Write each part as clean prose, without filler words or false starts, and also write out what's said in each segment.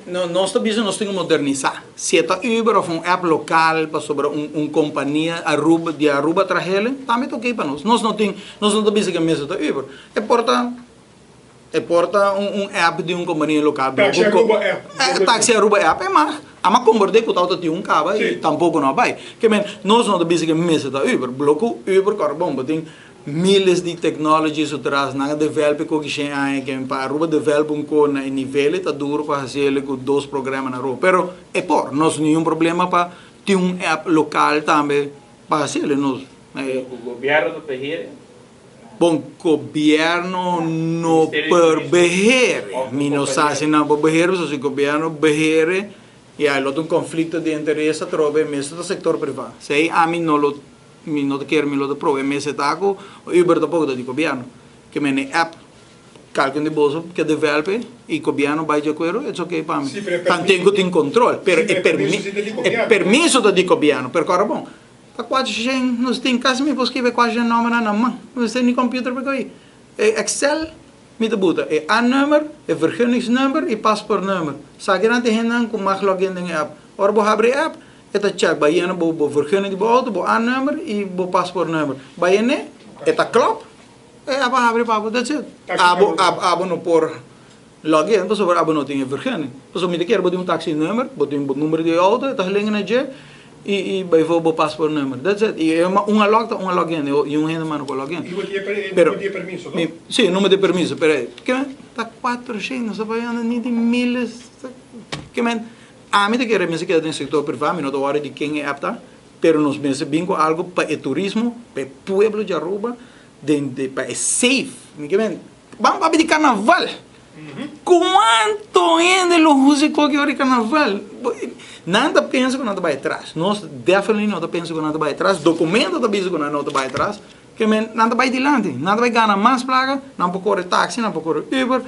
No, nos ta bisa nos tin ku modernisá. Si e ta Uber òf un app lokal pasobra un un kompania Aruba di Aruba trahel, tambe ta oké pa nos. Nos no tin, nos no ta bisa ku e mester ta Uber. E por ta, e por ta un un app di un kompania lokal. Taxi Aruba app. Taxi Aruba app e mag. Ama komprendé ku tabata tin un kaba i tampoko no a bai. Ke men, nos no ta bisa ku e mester ta Uber. Blo ku Uber kòrda bon, bo tin Miles di technology su tras, nan a develop e koki shen aña ken pa Aruba develop un ko na e nivel e ta duro pa haci el cu dos programa na Aruba. Pero e por, nos niun problema pa tin un app local tambe pa haci el, nos. Pero cu gobierno ta beheer e? Bon, gobierno no por beheer e. Mi no sa si nan por beheer, pasobra si gobierno beheer e, ya lo ta un conflicto di interes atrobe, mester ta sector priva. Esey ami no lo Mi no ta kere mi lo ta probe mester ta ku Uber tampoko ta di gobièrnu. Ke mene app kalken di boso ke develop e i gobièrnu bai di akuerdo it's okay pa mi. Tanten ku tin kontrol pero e permiso ta di gobièrnu pero kòrda bon ta kuater shen nos tin kasi mi por skibi e kuater shen nòmbernan na man no mester ni computer pa ko'i e excel mi ta buta e A-nummer e vergunningsnummer i paspoortnummer sa kinan ta e hendenan ku mag login den e app ora bo habri e app E ta check bay yena bo bo vergunning di bo auto, bo A-nummer y bo paspoortnummer. Bay yen'e, e ta klop, e app a habri pa bo, that's it. Abo, abo no por log in pasobra abo no tin e vergunning. Pasobra mi ta kere bo tin un taxi nummer, bo tin bo number di e auto, e ta gelinga na dje y y bijvoorbeeld bo paspoortnummer, that's it. Y e un a log ta un a log in, y un hende mas no por log in. Y bo tin e number di e permiso, no? Si, e number di e permiso, pero kimen ta 400, nos ta pagando ni di miles, kimen. Ami ta kere mester keda den sector priva, mi no ta worry di ken e app ta, pero nos mester bin cu algo pa e turismo, pa e pueblo di Aruba, den de pa e safe, mi ke men, ban papia di carnaval, cuanto hende lo usa e koki ora di carnaval? Nan ta pensa cu nan ta bay atras, nos definitely no ta pensa cu nan ta bay atras, documento ta bisa cu nan no ta bay atras, ke men, nan ta bay dilanti, nan ta bay gana mas placa, nan por core taxi, nan por core Uber,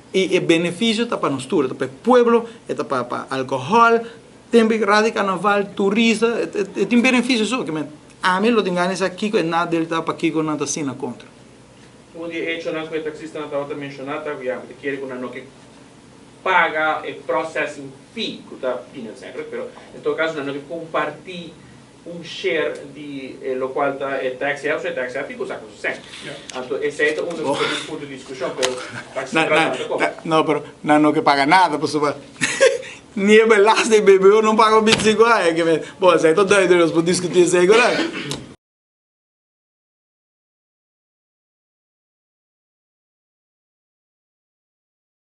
I e benefisio ta pa nos tur, e ta pa e pueblo, e ta pa pa alkohòl, tempu di radi karnaval, turista, e tin benefisio so. Kimen ami lo tin gana di sa kiko e nadel ta, pakiko nan ta asina kontra. Un di e echonan ku e taksistanan tabata menshoná ta ku ya mi ta kere ku nan no ke paga e processing fee ku ta peanuts eigenlijk, pero en todo kaso nan no ke kompartí un share di e locual ta e taxi app, so e taxi app tin cu saca su cent. Anto esey ta unda cu ta un punto di discusion, pero taxi central no ta cobra. No, pero nan no ke paga nada pasobra ni e belasting BBO no paga 25 aña. Ke men, bon, esey ta duidelijk, nos por discuti esey cu nan.